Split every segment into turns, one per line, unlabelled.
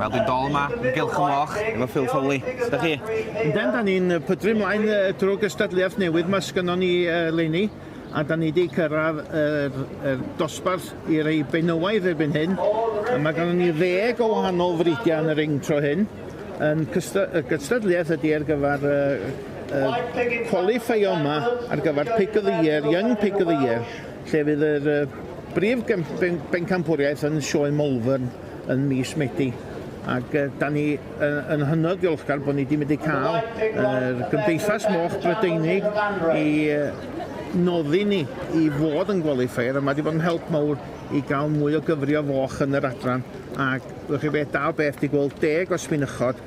Wel, dwi'n dol yma, yn gylch y moch, efo Phil Foley. Sut ydych chi?
Ynden, da ni'n pydru mlaen drwy gystadleuaeth newydd ma sgynnon ni leni, a da ni wedi cyrraedd yr, yr dosbarth i rei benywaidd erbyn hyn. A mae gynnon ni 10 o wahanol fridiau yn y ring tro hyn. Yn y gystadleuaeth ydy ar gyfer qualifio yma ar gyfer Pig of the Year, Young Pig of the Year, lle fydd yr brif bencampwriaeth yn Sioe Malvern yn mis Medi. Ac da ni yn hynod ddiolchgar bod ni wedi mynd i cael yr Gymdeithas Moch Brydeinig i noddi ni i fod yn qualifier, a mae wedi bod yn help mawr i gael mwy o gyfri o foch yn yr adran. Ac wch chi beth, da o beth di gweld 10 o sbinychod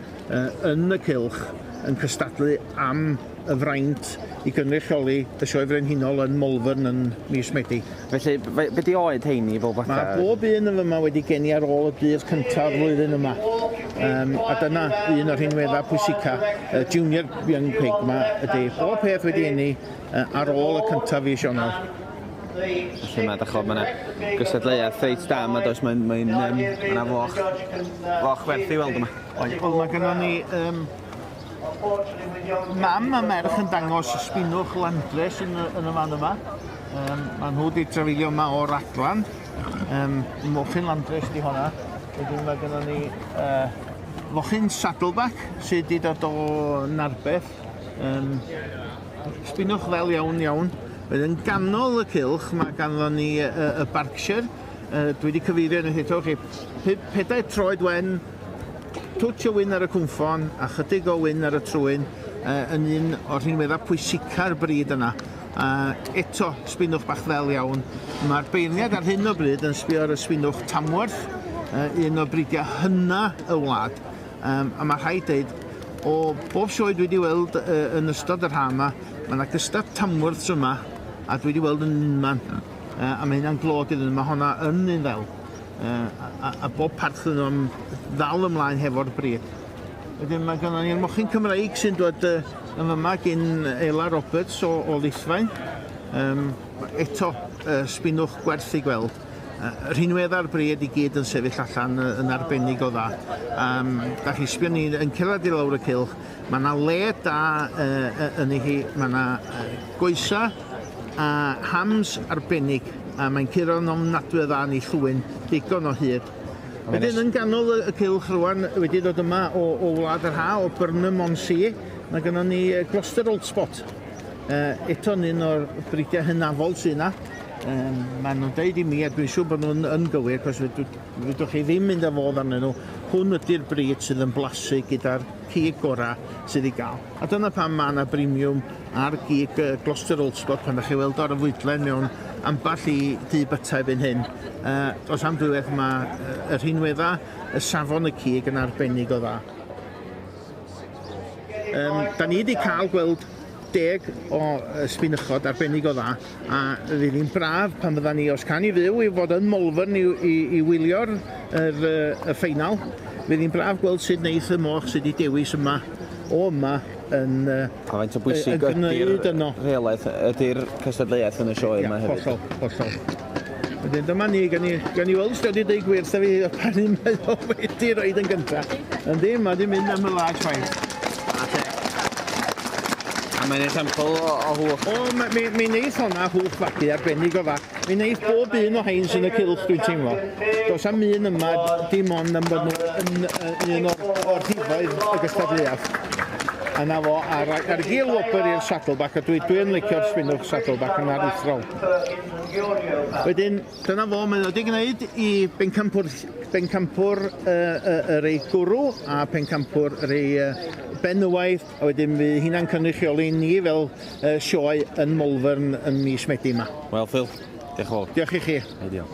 yn y cylch yn cystadlu am y fraint i gynrychioli y Sioe Frenhinol yn Malvern yn mis Medi.
Felly, be di oed heini bob
fatha? Mae bob un yn fyma wedi geni ar ôl y dydd cyntaf o'r flwyddyn yma. A dyna un o'r rhinweddau pwysica. Junior Young Pig yma ydy bob peth wedi eni ar ôl y cyntaf fis Ionawr.
Felly mae, dach chi'bod, mae yna gystadleuaeth reit da yma, does, mae'n mae mae yna foch werth i weld yma.
Wel, mae gennym ni mam a merch yn dangos sbinwch Landrace yn y fan yma. Mae nhw wedi trafeilio yma o Raglan. Mochyn Landrace di honna. Wedyn mae gennym ni mochyn Saddleback sydd wedi dod o Narbeth. Sbinwch fel iawn iawn. Wedyn ganol y cylch mae ganddo ni y Berkshire. Dwi wedi cyfeirio yn eto chi. Pedair troed wen, twtsh o wyn ar y cwmffon a chydig o wyn ar y trwyn yn un o'r rhinweddau pwysica'r bryd yna. Eto, sbinwch bach ddel iawn. Mae'r beirniad ar hyn o bryd yn sbio ar y sbinwch Tamworth, un o bridiau hynna y wlad. A mae rhaid deud, o bob sioe dwi wedi weld yn ystod yr ha yma, mae yna gystad Tamworths yma, a dwi wedi weld yn unman. A mae hynna'n glod iddyn nhw, mae honna yn un ddel. A bob parch iddyn nhw am ddal ymlaen hefo'r bryd. Wedyn mae gennym ni'r mochyn Cymreig sy'n dod yn fyma gyn Ela Roberts o Lithfaen. Eto, sbinwch gwerth i gweld. Rhinwedda'r bryd i gyd yn sefyll allan yn arbennig o dda. Da chi sbio ni yn cyrraedd i lawr y cylch, mae yna le da yn ei hi, mae yna goesa a hams arbennig, a mae'n curo'n ofnadwy o dda yn ei llwyn, digon o hyd. Wedyn yn ganol y cylch rwan, wedi dod yma o Wlad yr Ha, o Burnham-on-Sea, mae gennym ni Gloucester Old Spot. Eto'n un o'r bridiau hynafol sydd yna. Maen nhw'n deud i mi, a dwi'n siŵr bod nhw'n yn gywir, cos fedrwch chi ddim mynd â fodd arnyn nhw, hwn ydy'r brid sydd yn blasu gyda'r cig gorau sydd i gael. A dyna pam mae yna bremiwm ar gig Gloucester Old Spot pan ydych chi weld ar y fwydlen mewn ambell i dŷ byta erbyn hyn. Does am dwywaith mae y rhinweddau, y safon y cig yn arbennig o dda. Da ni wedi cael gweld 10 o sbinychod arbennig o dda, a fydd hi'n braf pan fydda ni, os can i fyw, i fod yn Malvern i wylio'r y ffeinal. Fydd hi'n braf gweld sut wneith y moch sydd wedi dewis yma o yma yn
A faint o bwysig
yn gwneud
ydy'r
yno.
rheolaeth, ydy'r cystadleuaeth yn y sioe
Ia,
yma hefyd?
Hollol, hollol. Wedyn dyma ni, gan i weld os wedi deud gwir wrtha fi, pa un mae o wedi roed yn gyntaf. Yndi, mae wedi mynd am y large white.
A mae'n esiampl o hwch.
O, mi wneith honna hwch fagu arbennig o dda. Mi wneith bob un o hein sy'n y cylch, dwi'n teimlo. Does am un yma, dim ond am bod nhw yn un o'r rhifoedd y gystadleuaeth. A na fo, ar gil wobr i'r Saddleback, a dwi yn licio'r sbinwch Saddleback yn aruthrol. Wedyn, dyna fo, mae o wedi gwneud i bencampwr y rei gwrw a pencampwr y rei benywaidd, a wedyn fydd hynna'n cynrychioli ni fel sioe yn Malvern yn mis Medi yma.
Wel, Phil, diolch yn fawr.
Diolch i chi.
Ideal.